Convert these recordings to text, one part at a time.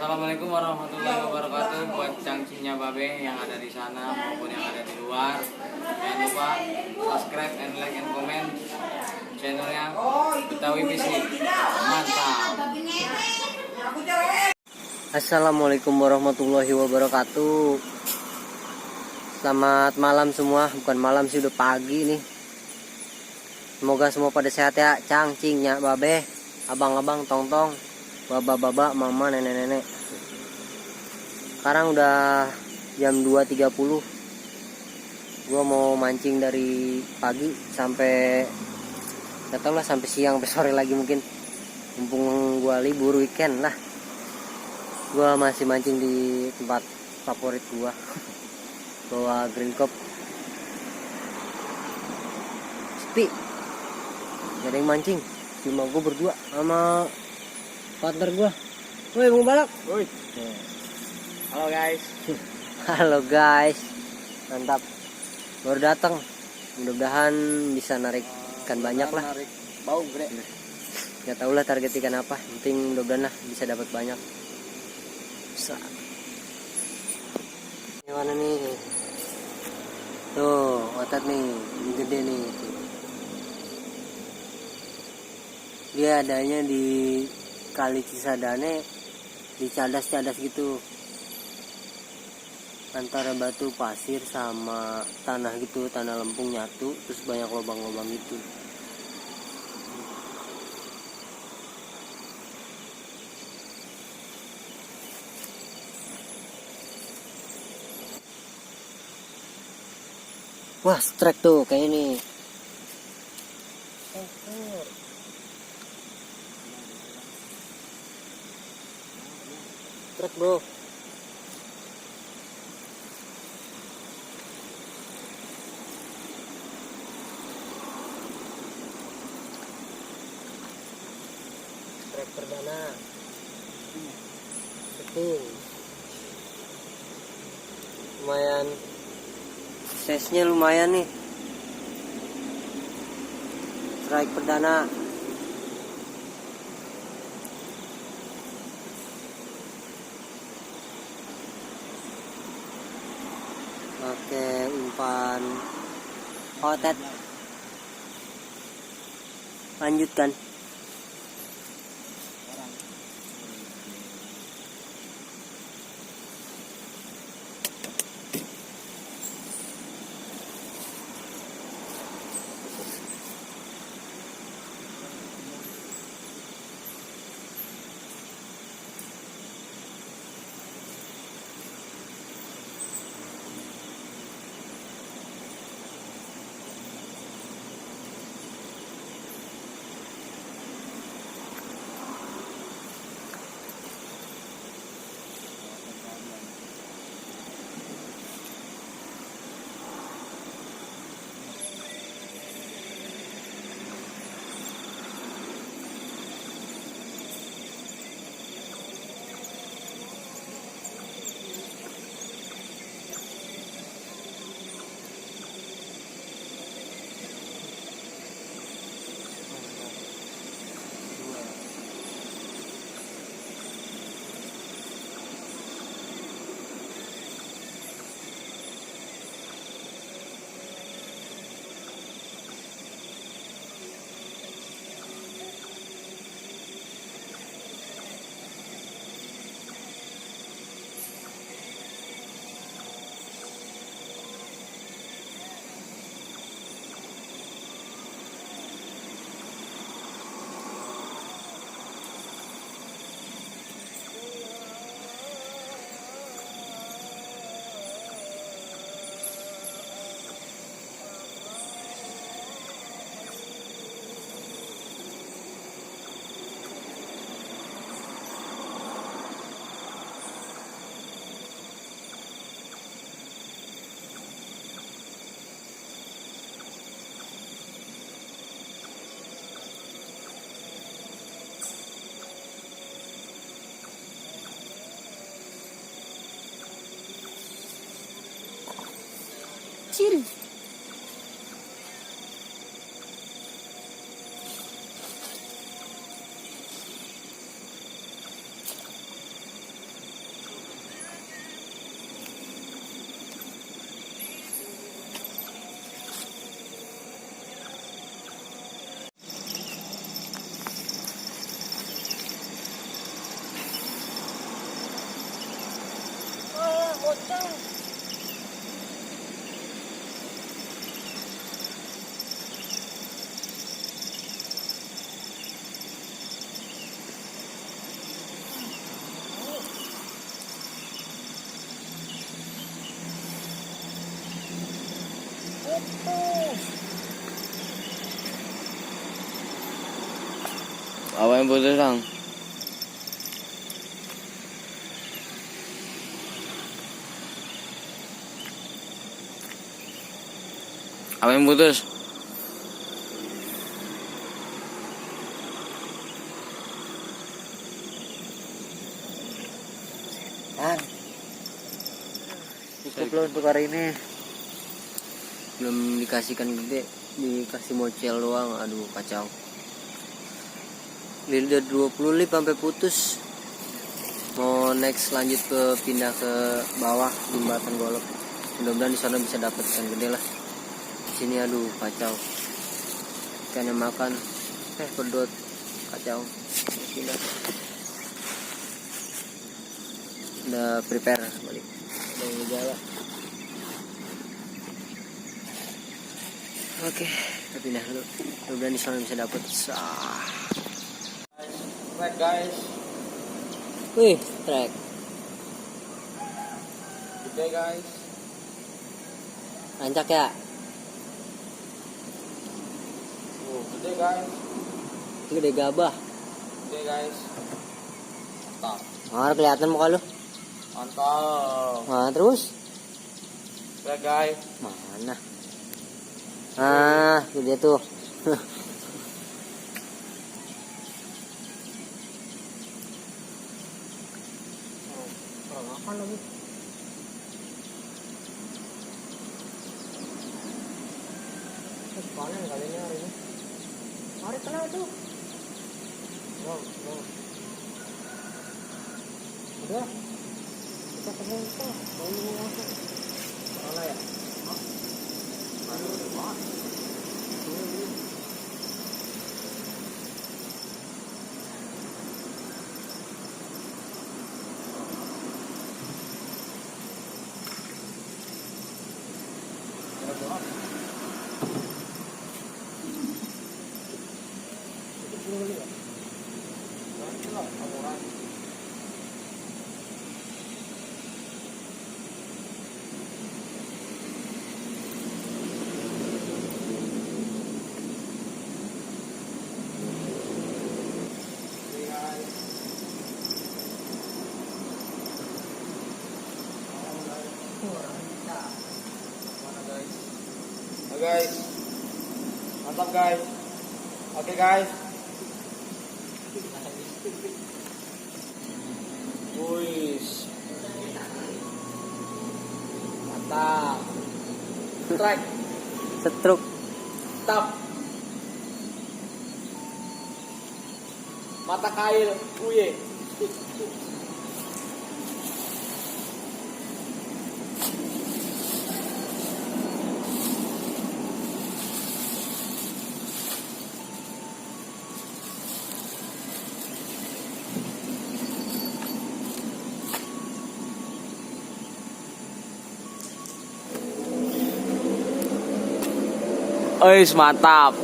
Assalamualaikum warahmatullahi wabarakatuh buat cangcingnya babe yang ada di sana maupun yang ada di luar. Jangan lupa subscribe and like and comment channelnya Betawi PC. Mantap. Assalamualaikum warahmatullahi wabarakatuh. Selamat malam semua, bukan malam sih, udah pagi nih. Semoga semua pada sehat ya, cangcingnya babe, abang-abang, tong-tong, baba-baba, mama, nenek-nenek. Sekarang udah jam 2.30. Gua mau mancing dari pagi sampai gak tau lah, sampai siang, sampai sore lagi mungkin. Mumpung gua libur weekend lah. Gua masih mancing di tempat favorit gua. Bawa green cup. Sepi. Gak ada yang mancing. Cuma gua berdua sama partner gua. Woi, Bung Balak. Woi. Halo guys. Halo guys. Mantap. Baru datang. Mudah-mudahan bisa narik ikan banyak lah. Narik bau gede. Gak tau lah target ikan apa. Yang penting mudah-mudahan lah bisa dapat banyak. Bisa. Ini mana nih? Tuh, otot nih. Ini gede nih. Dia adanya di Kali Cisadane, di cadas-cadas gitu, antara batu pasir sama tanah gitu, tanah lempung nyatu, terus banyak lubang-lubang gitu. Wah, strike tuh kayak ini. Strike bro. Strike perdana. Betul. Lumayan. Size-nya lumayan nih. Strike perdana. Pakai umpan otet. Lanjutkan. Chill. Apa yang putus, Bang? Apa yang putus? Cukup loh untuk hari ini. Belum dikasihkan gede, dikasih mocel doang. Aduh kacau. Udah 20 lip sampai putus. Mau next lanjut ke pindah ke bawah jembatan golok. Mudah-mudahan di sana bisa dapat ikan gede lah. Di sini aduh kacau. Ikannya makan, pedot kacau. Pindah. Udah prepare balik. Udah ngejala. Oke, kita pindah dulu. Mudah-mudahan di sana bisa dapat. Right guys. Wih, trek. Good day guys. Rancak ya? Oh, good day guys. Itu gede gabah. Good day guys. Mantap. Kelihatan muka lu. Mantap. Nah, terus? Right guys. Mana? Itu dia tuh. Makan lagi. Panen kali ini hari ini. Hari kena tuh. No. Udah. Kita ketemu tuh. Mau masuk. Mana ya? Guys, mantap guys. Oke guys. Wih, mantap. Strike, Setruk. tap, mata kail, uye. Ois mantap.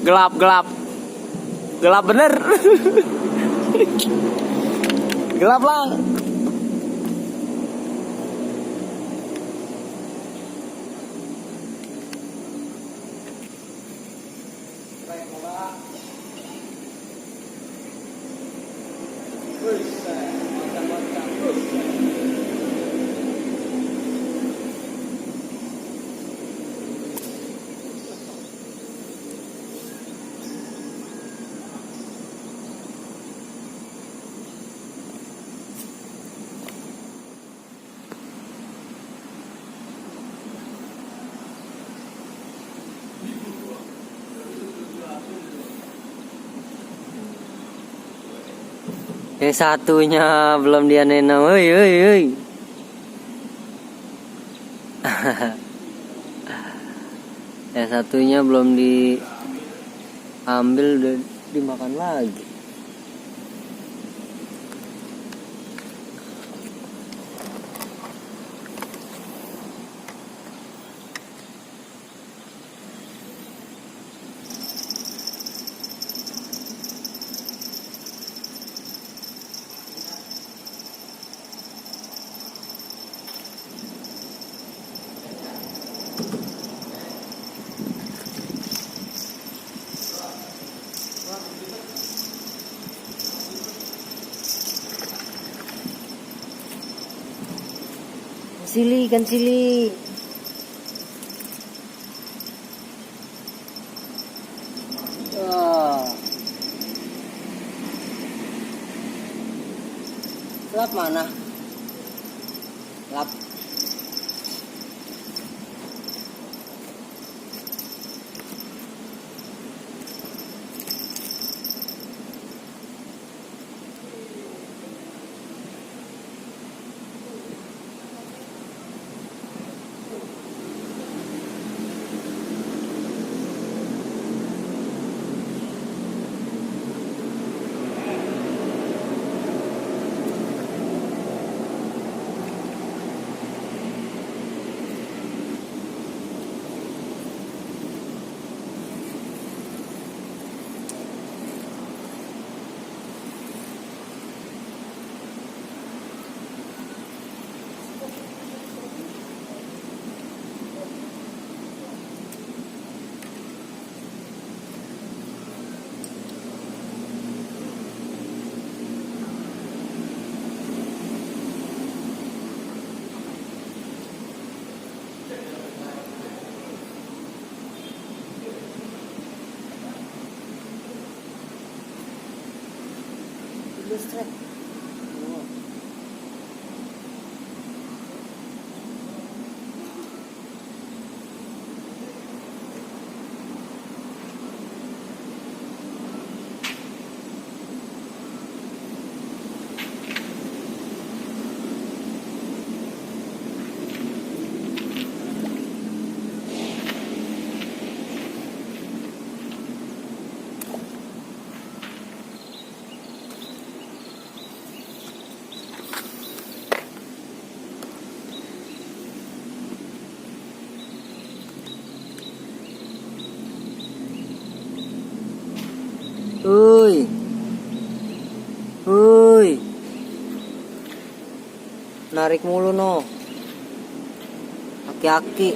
Gelap bener. Gelap lang. Yang satunya belum dia nenam. Woi. Yang satunya belum diambil udah dimakan lagi. Sili, ikan sili. Wah. Lap mana? Lap. Listrik. Oh. Uy. Uy. Narik mulu no. Aki-aki.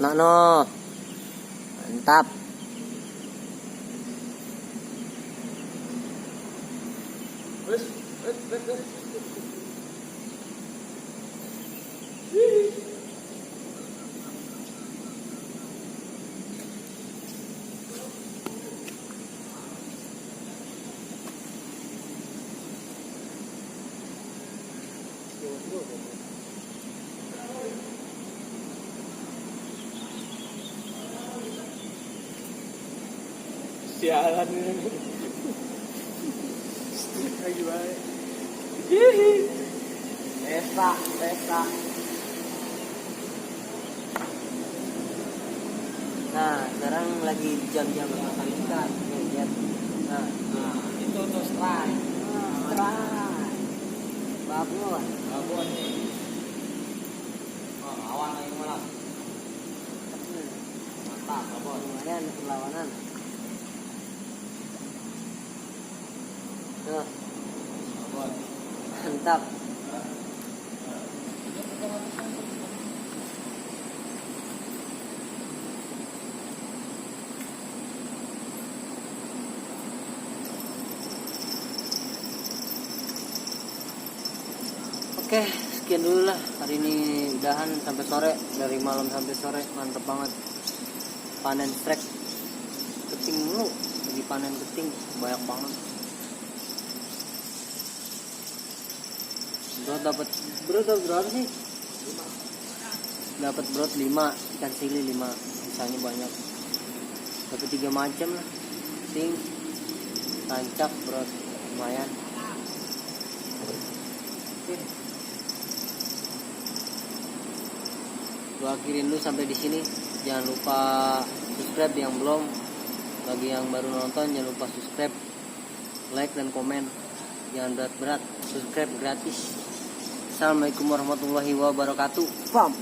Nah no. Mantap. Sialan ini. Lagi baik. Pesta. Nah, sekarang lagi jam-jam makan ikan. Nih, lihat. Nah, Itu untuk strike. strike. Babon. Babon nih. Oh, awan lagi malam. Mantap, babon. Lumayan perlawanan. Tuh, Babon. mantap. Oke, sekian dulu lah. Hari ini udahan sampai sore. Dari malam sampai sore. Mantep banget. Panen strike. Keting mulu. Lagi panen keting. Banyak banget. Bro dapat berapa sih? Dapat brot 5, ikan sili 5. Sisanya banyak. Dapat 3 macam lah. Ting, tancap, brot. Lumayan. Oke. Gua akhirin dulu sampai di sini. Jangan lupa subscribe yang belum. Bagi yang baru nonton jangan lupa subscribe, like dan komen. Jangan berat-berat. Subscribe gratis. Assalamualaikum warahmatullahi wabarakatuh. Bam.